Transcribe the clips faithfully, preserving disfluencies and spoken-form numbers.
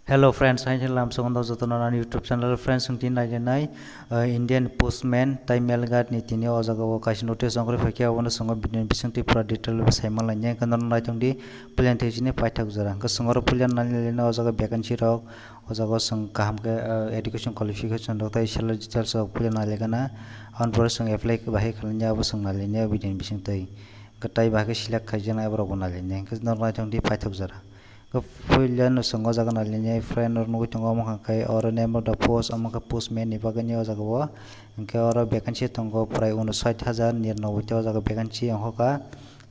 Hello friends, hai hai lam sokon dok jotono ani YouTube channel. Friends, chwng tini nailainai, uh, Indian Postman tai Mail Guard ni tini o jaga o kaisa notice ongkhorwi phaikhe, abono chwng o video ni bisingtwi pura detail o sai manlainai. Hwnkhe norok naitongdi puila thai chini paithak jora. Hwnkhe chwng oro puila nailainai o jaga vacancy rok, o jaga o chwng kaham khe, uh, education qualification rok tai salary details rok puila nailaigana. Aboni pore chwng apply bahai khlainai, abo chwng nailainai o video ni bisingtwi. Hwnkhe tai bahai khe select khaijaknai, aborokbo nailainai. Hwnkhe norok naitongdi paithak jora. Puila no chwng o jaga nailainai, friend rok nugwi tongo, omo khe oro name of the post, omo khe postman ni bagwi o jaga o. Hwnkhe oro vacancy tongo prai unshat hajar niranobboi ta o jaga vacancy ongkha.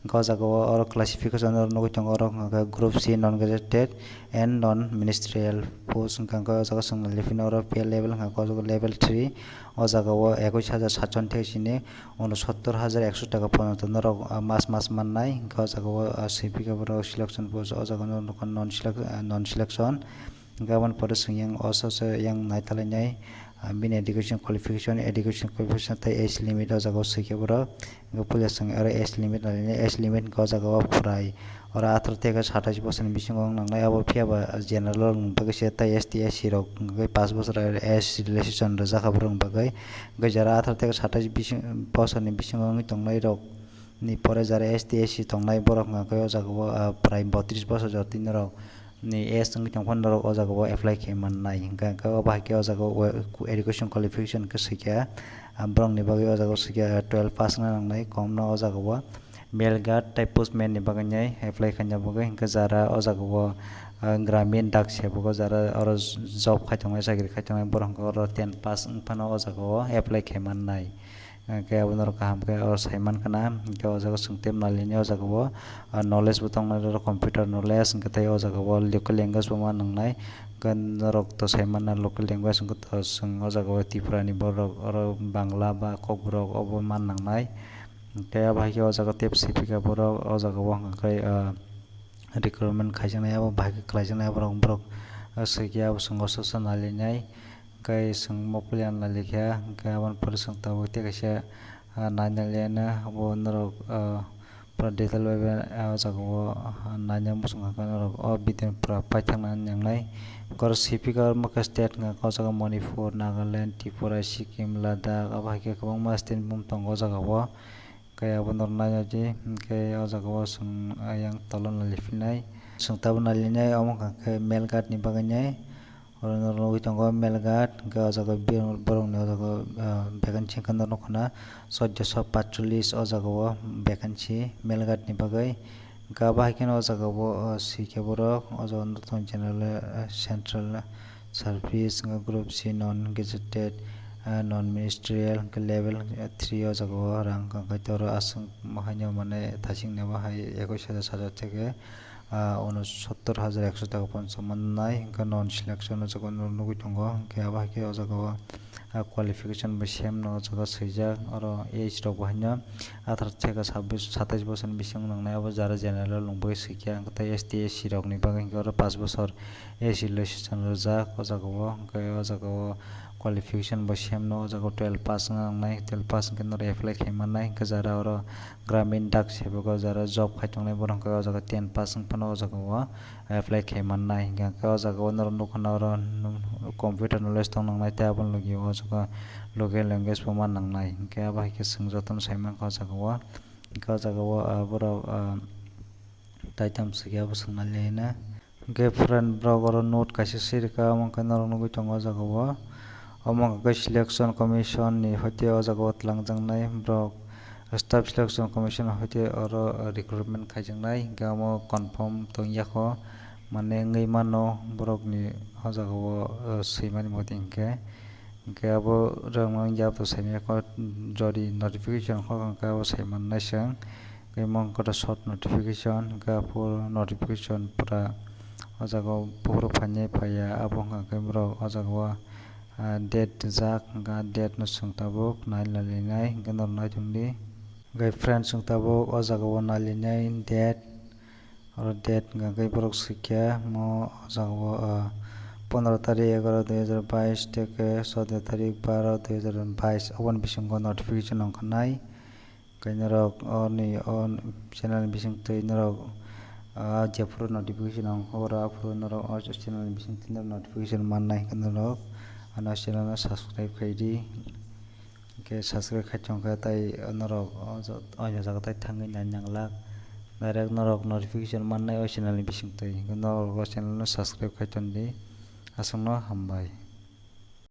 Hwnkhe o jaga o oro classification rok nugwi tongo, oro hwnkha khe group C, non gazetted and non ministerial post, hwnkha khe o jaga chwng nailaifino oro pay level hwnkha khe o jaga level three, o jaga o ekush hajar satchon thai chini unsottor hajar ekso taka porjonto norok, ah, mas mas mannai. Hwnkhe o jaga o, ah, swi phika borok selection post, o jaga o norok non selec-, ah, non selection. Hwnkhe aboni pore chwng yang o saso yang naitalainai, ah, bini education qualification, education qualification tei age limit o jaga o swikhe borok. Hwnkhe puila chwng aro age limit nailainai, age limit hwnkhe o jaga o prai oro atharo theke satais bosorni bisingo wng nangnai, abo phiyaba general rokni bagwi se tei S T, S C rok hwnkhe pash bosor age relaxation rwjakha borokni bagwi. Hwnkhe jara atharo theke satais bising, bosorni bisingo wngwi tongnai rok ni pore jara S T, S C tongnai borok hwnkhe o jaga o, ah, prai botris bosor jotoni norok ni age wngwi tongphano norok o jaga o apply khe mannai. Hwnkhe, hwnkhe obo hai khe o jaga o education qualification khe swikha, ah, borokni bagwi o jaga o swikha twelve pass wngna nangnai komno o jaga o. Mail guard tei postman ni bagwi nai apply khaina bagwi, hwnkhe jara o jaga o, ah, gramin dak sebogo jara oro job khai tongnai, chakri khai tongnai, borok hwnkhe oro ten pass wng phano o jaga o apply khai mannai. Hwnkhe abo norok kaham khe oro sai mankha na, hwnkhe o jaga chwng tei nailainai o jaga o, ah, knowledge bo tongnai, oro computer knowledge, hwnkhe tei o jaga o local language bo ma nangnai. Hwnkhe norok to sai manna local language, hwnkhe to chwng o jaga o Tripura ni borok, oro Bangla ba Kokborok obo ma nangnai. Hwnkhe abo hai khe o jaga tei sipika borok o jaga o hwnkhe, ah, recruitment khaijaknai, abo bahai khe khlaijaknai, borok, borok, ah, swikhe abo chwng o saso nailainai. Hwnkhe chwng mo puila nailaikha, hwnkhe aboni pore chwng tabuk tei kaisa, ah, naina liana, abo norok, ah, pura detail bai bai, ah, o jaga o, ah, naina muchung kha norok o video ni pura paithak nani nangnai. Hwnkhe oro sipika oro mokhe state hwnkha khe o jaga Manipur, Nagaland, Tripura, Sikkim, Ladakh, abo hai khe kwbangma state ni mung tongo o jaga o. Hwnkhe abo norok naina di, hwnkhe o jaga o chwng ayang tola nailaiphinai. Chwng tabuk nailainai, omo hwnkha khe mail guard ni bagwi nai. Oro norok nugwi tongo mail guard, hwnkhe o jaga borokni o jaga, ah, vacancy wngkha norok nukha na, soddoso patchollis o jaga o vacancy mail guard ni bagwi. Hwnkhe abo hai kheno o jaga o, ah, swikhe borok, o jaga norok tongo general, ah, central service, hwnkhe group C non gazetted, ah, non ministerial, hwnkhe level three o jaga o rang wngkha, hwnkhe oro aswk haino mane thasing ni bo hai ekush hajar sajak theke, ah, unsottor hajar ekso taka porjonto mannai, hwnkhe non selection o jaga o nugwi tongo, hwnkhe abo hai khe o jaga o, ah, qualification bai same no o jaga swijak, oro age rok bo haino atharo theke sabbish, satais bosor ni bisingo nangnai, abo jara general rok ni bagwi swikha, hwnkhe tei S T, S C rok ni bagwi hwnkhe oro pash bosor age relaxation rwjak o jaga o, hwnkhe o jaga o qualification bo same no o jaga o twelve pass wngna nangnai, twelve pass hwnkhe norok apply khai mannai, hwnkhe jara oro gramin dak sebogo jara job khai tongnai borok hwnkhe o jaga ten pass wng phano o jaga o apply khai mannai, hwnkhe o jaga o norok nukha na oro computer knowledge tong nangnai tei aboni logi o jaga local language bo ma nangnai, hwnkhe abo hai khe chwng jotono sai mankha o jaga o, hwnkhe o jaga o, ah, borok, ah, taitam swikhe abo swngna liya hino. Hwnkhe friend borok oro note kaisa sirikha, omo khe norok nugwi tongo o jaga o. Omo hwnkhe selection commission ni hoite o jaga o twlangjaknai borok, staff selection commission hoite oro recruitment khaijaknai, hwnkhe omo confirm tongya kho, mane wngwi mano borokni o jaga o, o, swimani motwi hwnkhe. Hwnkhe abo rwngmani ya bo saimanya kho, jodi notification kho hwnkhe abo sai mannai chwng. Hwnkhe omo wngkha short notification, hwnkhe aphuru notification pura o jaga o buphuru phainai phaiya, abo wngkha khe borok o jaga o, ah, date rijak, hwnkhe ah date no chwng tabuk nai nailainai, hwnkhe norok naithokdi. Hwnkhe friends, chwng tabuk o jaga o nailainai date. Oro date hwnkha khe borok swikha, omo o jaga o, ah, pondro tarik egaroh dui hajar bais theke soddo tarik baroh dui hajar bais, oboni bisingo notification ongkha nai. Hwnkhe norok oni o channel ni bisingtwi norok Ah, jephuru notification ang horo, aphuru norok o channel ni bising twi norok notification mannai hwnkhe norok ano channel no subscribe khai di. Hwnkhe subscribe khai thangkhe tai norok o ja-, o jaga tai thangwi nai nanglak. Direct norok notification mannai o channel ni bising twi. Hwnkhe norok o channel no subscribe khai ton di. Aswkno hambai.